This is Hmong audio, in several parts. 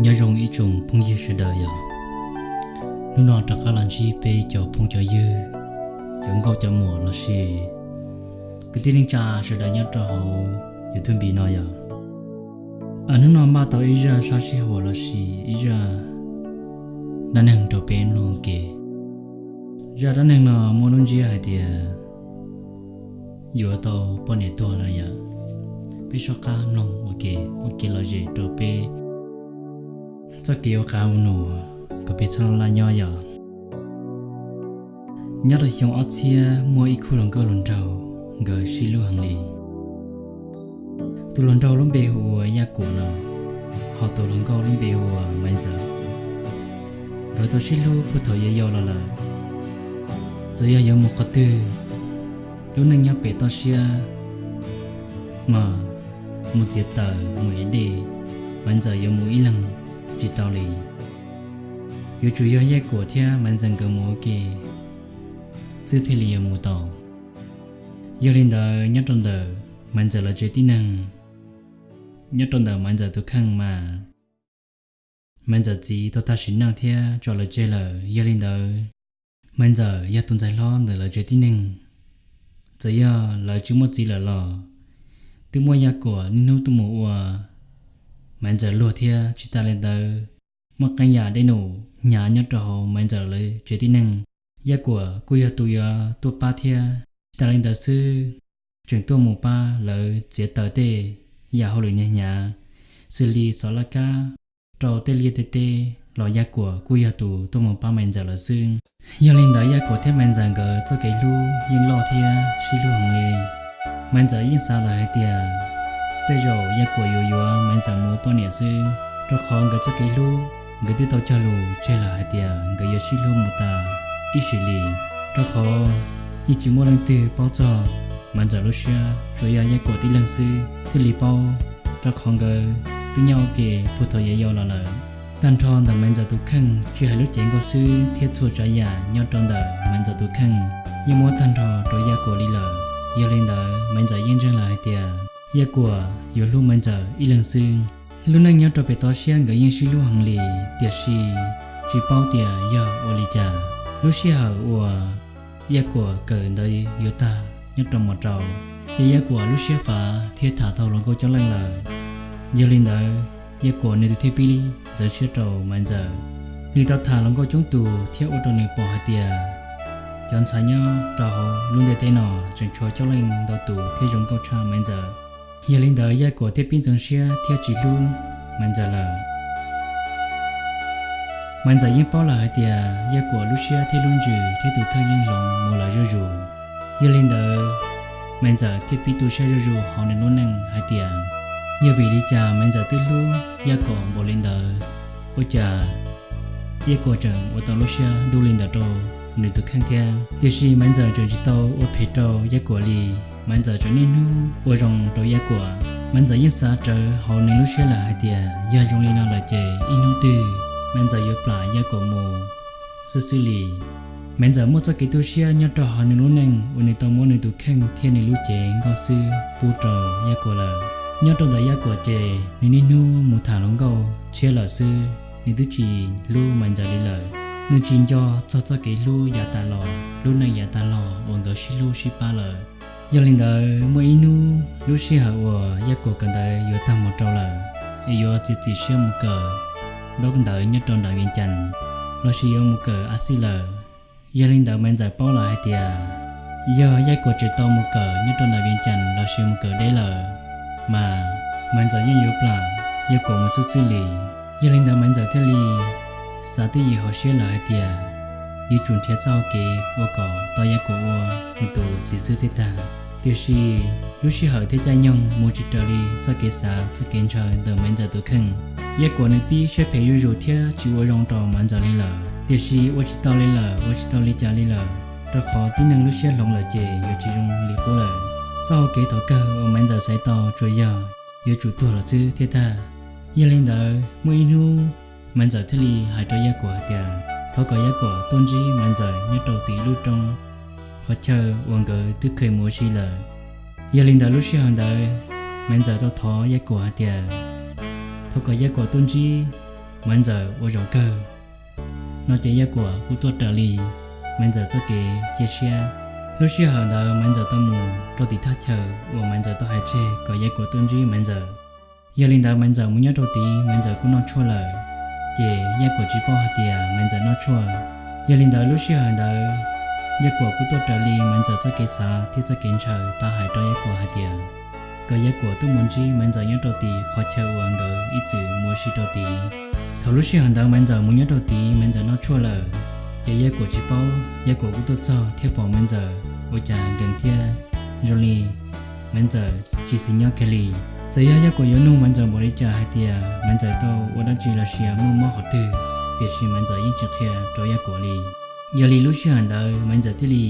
Nyob zoo ib tsoom phooj ywg sawv daws yom. Hnub no rov qab los ntsib peb cov phooj cov ywg, cov nkauj cov muam lossis kwv tij neej tsa sawv daws nyob rau hauv YouTube npis no yom. Hnub no npaj tau ib zaj sab sij huam lossis ib zaj dab neeg rau peb mloog ua ke. Zaj dab neeg no muaj lub ntsiab hais tias yuav tau poj niam tuag no yom. Peb soj qab mloog ua ke, ua kev lom zem rau peb txoj kev ua qab ua num kom peb txhob laj nyob yom. Nyob rau xyoo ob txhiab muaj ib khub hluas nkauj hluas nraug, nkawd sib hlub heev li. Tus hluas nraug lub npe hu ua Yaj Kuam no, ho tus hluas nkauj lub npe hu ua Maiv Ntxawm. Nkawd tau sib hlub puag thaum yau yau los lawm, txawm yog yuav mus qhov twg, lub neej nyob pem toj siab mas mus txiav taws mus ev dej, Maiv Ntxawm yuav mus ib leeg tsis tau li. Yuav tsum yog Yaj Kuam thiab Maiv Ntxawm nkawd mus ua ke xwb thiaj li yuav mus tau. Yog li ntawd nyob rau ntawm Maiv Ntxawm lawv tsev tib neeg, nyob rau ntawm Maiv Ntxawm tus kheej mas Maiv Ntxawm txiv tau tag sim neej thiab tso lawv tseg lawm. Yog li ntawd Maiv Ntxawm yog tus ntxhais hlob ntawm lawv tsev tib neeg. Txawm yog lawv tsis muaj txiv lawm los twb muaj Yaj Kuam niaj hnub tuaj mus ua Maiv Ntxawm luag thiab. Tsis tas li ntawd, muaj qee yam dej num hnyav nyob rau hauv Maiv Ntxawm lawv tsev tib neeg, Yaj Kuam kuj yog tus yuav tuaj pab thiab. Tsis tas li ntawd xwb, tseem tuaj mus pab lawv txiav taws tej yam hauj lwm hnyav hnyav, xws li xov laj kab rau tej liaj tej teb los Yaj Kuam kuj yog tus tuaj mus pab Maiv Ntxawm lawv xwb. Yog li ntawd Yaj Kuam thiab Maiv Ntxawm nkawd txoj kev hlub yeej loj thiab sib hlub heev li. Maiv Ntxawm yeej xav lawm hais tias tej zaum Yaj Kuam yuav yuav Maiv Ntxawm mus ua poj niam xwb, rau qhov nkawd txoj kev hlub nkawd twb tau cog lus tseg lawm hais tias nkawd yuav sib hlub mus tas ib sim li. Rau qhov yeej tsis muaj leej twg paub txog Maiv Ntxawm lub siab, tsuas yog Yaj Kuam tib leeg xwb thiaj li paub, rau qhov nkawd twb nyob ua ke puag thaum yau yau los lawm. Tag nrho ntawm Maiv Ntxawm tus kheej tsis hais lub cev nkauj xwb thiab txhua tsav yam nyob rau ntawm Maiv Ntxawm tus kheej yeej muab tag nrho rau Yaj Kuam li lawm. Yog li ntawd Maiv Ntxawm yeej ntseeg lawm hais tias Yaj Kuam yuav hlub Maiv Ntxawm ib leeg xwb. Lub neej nyob rau pem toj siab nkawd yeej sib hlub heev li, tiam sis tsis paub tias yog ua li cas, lub sij hawm uas Yaj Kuam kawm ntawv yuav tag nyob rau mos rau, ces Yaj Kuam lub siab fav thiab tham tau hluas nkauj coob leej lawm. Yog li ntawd, Yaj Kuam nws tus thiaj pib ntxeev siab rau Maiv Ntxawm. Nws tau tham hluas nkauj coob tus thiab ua rau nws pom hais tias cov ntxhais nyob rau hauv lub ntiaj teb no tseem tshuav coob leej ntau tus thiab zoo nkauj tshaj Maiv Ntxawm. Yog li ntawd Yaj Kuam thiaj pib ntxeev siab thiab tsis hlub Maiv Ntxawm lawm. Maiv Ntxawm yeej paub lawm hais tias Yaj Kuam lub siab thiab lub ntsws thiab tus kheej yeej hloov mus lawm zuj zus. Yog li ntawd, Maiv Ntxawm thiaj pib tu siab zuj zus hauv nws lub neej hais tias yog vim li cas Maiv Ntxawm twb hlub Yaj Kuam npaum li ntawd, ua cas Yaj Kuam tseem ua tau lub siab dub li ntawd rau nws tus kheej thiab. Tiam sis Maiv Ntxawm tseem tsis tau ua phem rau Yaj Kuam li. Maiv Ntxawm tseem niaj hnub ua zoo rau Yaj Kuam. Maiv Ntxawm yeej xav rawv hauv nws lub siab lawm hais tias yog zoo li no lawm ces ib hnub twg Maiv Ntxawm yuav plam Yaj Kuam mus xwb xwb li. Maiv Ntxawm muaj txoj kev tu siab nyob rau hauv nws lub neej uas nws tau muab nws tus kheej thiab nws lub cev nkauj xwb pub rau Yaj Kuam lawm. Nyob rau ntawm Yaj Kuam ces nws niaj hnub mus tham hluas nkauj tshiab lawm xwb, nws twb tsis hlub Maiv Ntxawm li lawm. Nws tsis nco txog txoj kev hlub yav tas los, lub neej yav tas los uas nkawd sib hlub sib pab lawm. Yog li ntawd, muaj ib hnub lub sij hawm uas Yaj Kuam kawm ntawv yuav tag mus rau lawm, es yuav txiav txim siab mus kawm ntaub ntawv nyob rau nram Vias Cas lossis yuav mus kawm a xij lawm. Yog li ntawd, Maiv Ntxawm paub lawm hais tias yog Yaj Kuam tseem tau mus kawm nyob rau nram Vias Cas lossis mus kawm deb lawm, mas Maiv Ntxawm yeej yuav plam Yaj Kuam mus xwb xwb li. Yog li ntawd, Maiv Ntxawm thiaj li xav twj ywm hauv siab lawm hais tias yuav tsum nrhiav txoj hau kev ua kom tau Yaj Kuam ua nws tus txiv xwb thiaj tag. Tiam sis lub sij hawm thiab caij nyoog mus tsis raws li txoj kev xav txoj kev ntshaw ntawm Maiv Ntxawm tus kheej. Yaj Kuam nws pib siab phem zuj zus thiab tsis ua zoo rau Maiv Ntxawm li lawm. Tiam sis ua tsis tau li lawm, ua tsis tau li cas li lawm, rau qhov tib neeg lub siab hloov lawm ces yuav tsis zoo li qub lawm. Txoj hau kev thaum kawg uas Maiv Ntxawm xaiv tau tsuas yog yuav tsum tuag lawm xwb thiaj tag. Yog li ntawd, muaj ib hnub Maiv Ntxawm thiaj li hais rau Yaj Kuam hais tias thov kom Yaj Kuam tuaj ntsib Maiv Ntxawm nyob rau tim ib lub roob qhov chaw uas nkawd twb kheev mus ua si lawm. Yog li ntawd, lub sij hawm ntawd Maiv Ntxawm tau thov Yaj Kuam hais tias thov kom Yaj Kuam tuaj ntsib Maiv Ntxawm ua zaum kawg. No ces Yaj Kuam kuj tuaj raws li Maiv Ntxawm txoj kev cia siab. Lub sij hawm ntawd Maiv Ntxawm tau mus rau tim thaj chaw uas Maiv Ntxawm tau hais tseg kom Yaj Kuam tuaj ntsib Maiv Ntxawm. Yog li ntawd Maiv Ntxawm mus nyob rau tid, Maiv Ntxawm kuj noj tshuaj lawm, ces Yaj Kuam tsis paub hais tias Maiv Ntxawm noj tshuaj. Yog li ntawd lub sij hawm ntawd Yaj Kuam kuj tuaj raws li Maiv Ntxawm txoj kev xav thiab txoj kev ntshaw tau hais rau Yaj Kuam hais tias kom Yaj Kuam tuaj mus ntsib Maiv Ntxawm nyob rau tim qhov chaw uas nkawd ib txwm mus ua si rau tid. Thaum lub sij hawm ntawd Maiv Ntxawm mus nyob rau tid, Maiv Ntxawm noj tshuaj lawm, ces Yaj Kuam tsis paub. Yaj Kuam kuj tuaj txog thiab pom Maiv Ntxawm ua cas nkees thiab zoo li Maiv Ntxawm tsis xis nyob kiag li. Txawm yog Yaj Kuam yuav nug Maiv Ntxawm npaum li cas hais tias Maiv Ntxawm tau ua dab tsi los sis muaj mob qhov twg, tiam sis Maiv Ntxawm yeej tsis qhia rau Yaj Kuam li. Yog li lub sij hawm ntawd Maiv Ntxawm thiaj li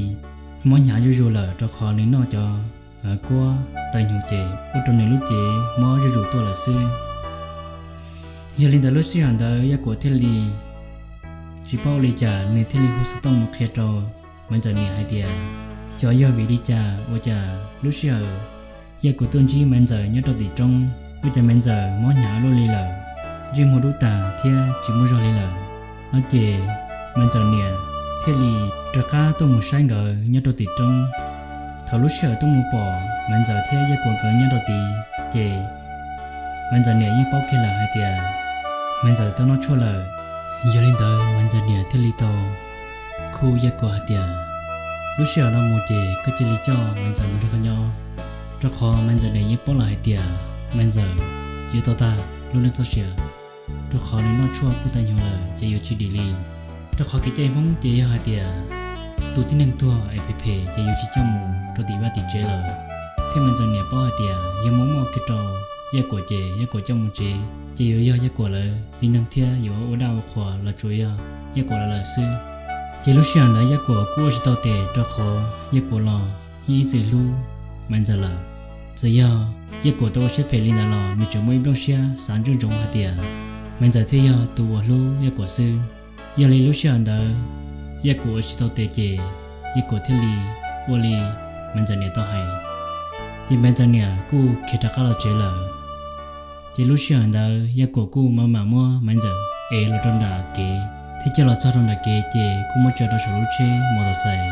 mob hnyav zuj zus lawm, rau qhov nws noj cov kuab taws hnyuv ces ua rau nws lub cev mob zuj zus tuaj lawm xwb. Yog li ntawd lub sij hawm ntawd Yaj Kuam thiaj li tsis paub ua li cas, nws thiaj li hu xov tooj mus qhia rau Maiv Ntxawm niam hais tias xyov yog vim li cas ua cas lub sij hawm Yaj Kuam tuaj ntsib Maiv Ntxawm nyob rau tim roob, ua cas Maiv Ntxawm mob hnyav luaj li lawm, ntsej muag dub tas thiab tsis muaj zog li lawm. No ces Maiv Ntxawm niam thiaj li rov qab tuaj mus saib nkawd nyob rau tim roob. Thaum lub sij hawm tuaj mus pom Maiv Ntxawm thiab Yaj Kuam nkawd nyob rau tid, ces Maiv Ntxawm niam yeej paub kiag lawm hais tias Maiv Ntxawm tau noj tshuaj lawm. Yog li ntawd Maiv Ntxawm niam thiaj li tau khuj Yaj Kuam hais tias lub sij hawm no mus ces koj cia li coj Maiv Ntxawm mus nrog koj nyob, rau qhov Maiv Ntxawm niam yeej paub lawm hais tias Maiv Ntxawm yuav tau tag lub neej txoj sia, rau qhov nws noj tshuaj kuj tag nyoog lawm ces yuav tsis dim li. Rau qhov kev cai Hmoob ces yog hais tias tus tib neeg tuag es phem phem ces yuav tsis coj mus rau tim vaj tim tsev lawm. Thiab Maiv Ntxawm niam paub hais tias yog muaj mob kiag rau Yaj Kuam ces Yaj Kuam coj mus tsev ces yuav yog Yaj Kuam lawv li neeg thiab yuav ua dab ua qhuas los tsuas yog Yaj Kuam lawv lawm xwb. Ces lub sij hawm ntawd Yaj Kuam kuj ua tsis tau tes rau qhov Yaj Kuam los yeej ib txwm hlub Maiv Ntxawm lawm. Txawm yog Yaj Kuam tau ua siab phem li ntawd los nws tseem muaj ib nplooj siab xav ntsooj ntsoov hais tias Maiv Ntxawm thiaj yog tus uas hlub Yaj Kuam xwb. Yog li lub sij hawm ntawd Yaj Kuam ua tsis tau tes ces Yaj Kuam thiaj li ua li Maiv Ntxawm niam tau hais, ces Maiv Ntxawm niam kuj khiav rov qab los tsev lawm. Ces lub sij hawm ntawd Yaj Kuam kuj mam mam muab Maiv Ntxawm ev los rau nram kev thiab coj los txog rau nram kev ces kuj muab tso rau saum lub tsheb mos tos xais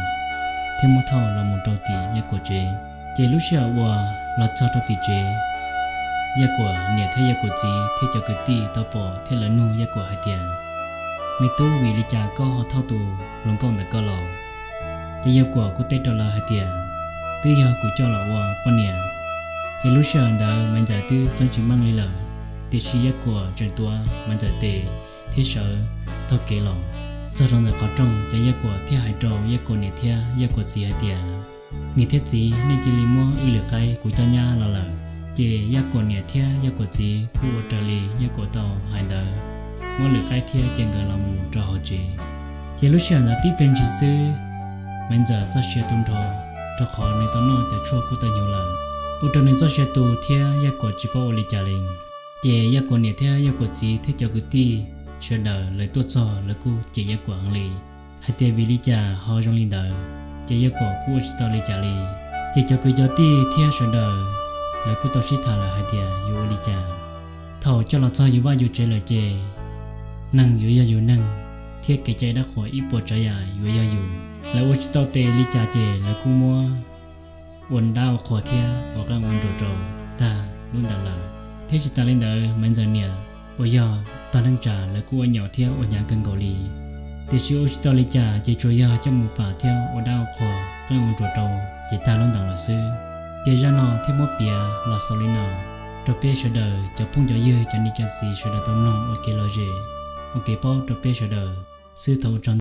thiab muab thauj los mus rau tim Yaj Kuam tsev. Ces lub sij hawm uas los txog rau tim tsev, Yaj Kuam niam thiab Yaj Kuam txiv thiab cov kwv tij tau pom thiab lawv nug Yaj Kuam hais tias, me tub, vim li cas koj ho thauj tus hluas nkauj ntawm koj los? Ces Yaj Kuam kuj teb rau lawv hais tias, twb yog kuv coj los ua poj niam. Ces lub sij hawm ntawd Maiv Ntxawm twb feeb tsis meej li lawm, tiam sis Yaj Kuam tseem tuav Maiv Ntxawm tes thiab sawv taug kev los txog rau ntawm qhov rooj, ces Yaj Kuam thiaj hais rau Yaj Kuam niam thiab Yaj Kuam txiv hais tias, niam thiab txiv, nej cia li muab wb lwm qaib kuv coj nyab los lawm. Ces Yaj Kuam niam thiab Yaj Kuam txiv kuj ua raws li Yaj Kuam tau hais ntawd, muab lwm qaib thiab cia nkawd los mus rau hauv tsev. Ces lub sij hawm ntawd tib pliag ntshis xwb, Maiv Ntxawm txoj sia tu nrho, rau qhov nws tau noj cov tshuaj kub tag nyoog lawm, ua rau nws txoj sia tu thiab Yaj Kuam tsis paub ua li cas li. Ces Yaj Kuam niam thiab Yaj Kuam txiv thiab cov kwv tij sawv daws lawv tuaj txog lawv kuj cem Yaj Kuam heev li, hais tias vim li cas ho zoo li ntawd. Ces Yaj Kuam kuj ua tsis tau li cas li. Ces cov kwv cov tij thiab sawv daws lawv kuj tau sib tham lawm hais tias yuav ua li cas. Thaum coj los txog yus vaj yus tsev lawm ces neeg yuav yog yus neeg, thiab kev cai dab qhuas ib puas tsav yam yuav yog yus. Lawv ua tsis tau tes li cas ces lawv kuj muab ua dab ua qhuas thiab ua qeej ua nruas rau tag lub ntees lawm. Thiab tsis tas li ntawd, Maiv Ntxawm niam uas yog tog neej tsa lawv kuj ua nyaum thiab ua hnyav kawg nkaus li. Tiam sis ua tsis tau li cas ces tsuas yog coj mus pam thiab ua dab ua qhuas qeej ua nruas rau ces tag lub ntees lawm xwb. Ces zaj no thiaj muab piav los xaus li no rau peb sawv daws cov phooj cov ywg cov niam cov txiv sawv daws tau mloog ua kev lom zem, ua kev paub rau peb sawv daws xwb. Thaum ua tsaug.